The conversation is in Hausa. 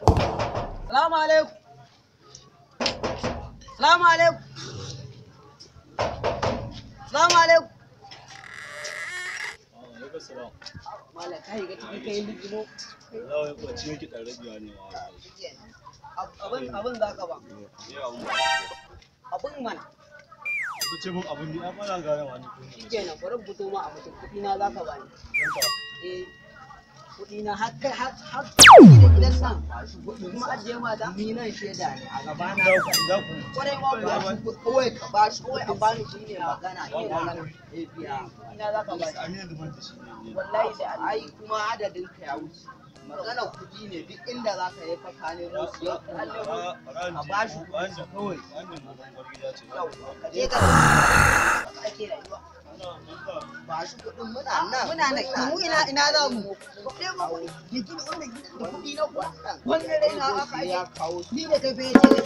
Salamu alaikum. Salamu alaikum. Salamu alaikum. Malam kai ga ciki kai likimo. Abin abin za ka ba. Abin mana. Shikenan bari fito ma a mutum kuɗi na za ka bani. Eh kuɗi na har kai har har da gidan nan kuma ajiye mata. Ni nan shaida ne a gaba na. Kwarai ma kuwa. Kawai ka ba shi Kawai a bani shi ne magana Shi ne magana. Eh biya. Kuɗi na za ka bani. Wallahi sai Allah. Ai kuma adadin ka ya wuce. Magana kuɗi ne duk inda za ka yi fa ka nemo su yau. Ka ba shi kuɗinsa kawai. Ka je ka ake rayuwa. Ba shi kuɗin muna nan. Muna nan mu ina ina za mu. Ɗaya ba kuɗi. Ya gina wannan gidan da kuɗi na kuwa. Wannan raina aka Ya ake. kawo su. Ni da kai fa ya ce.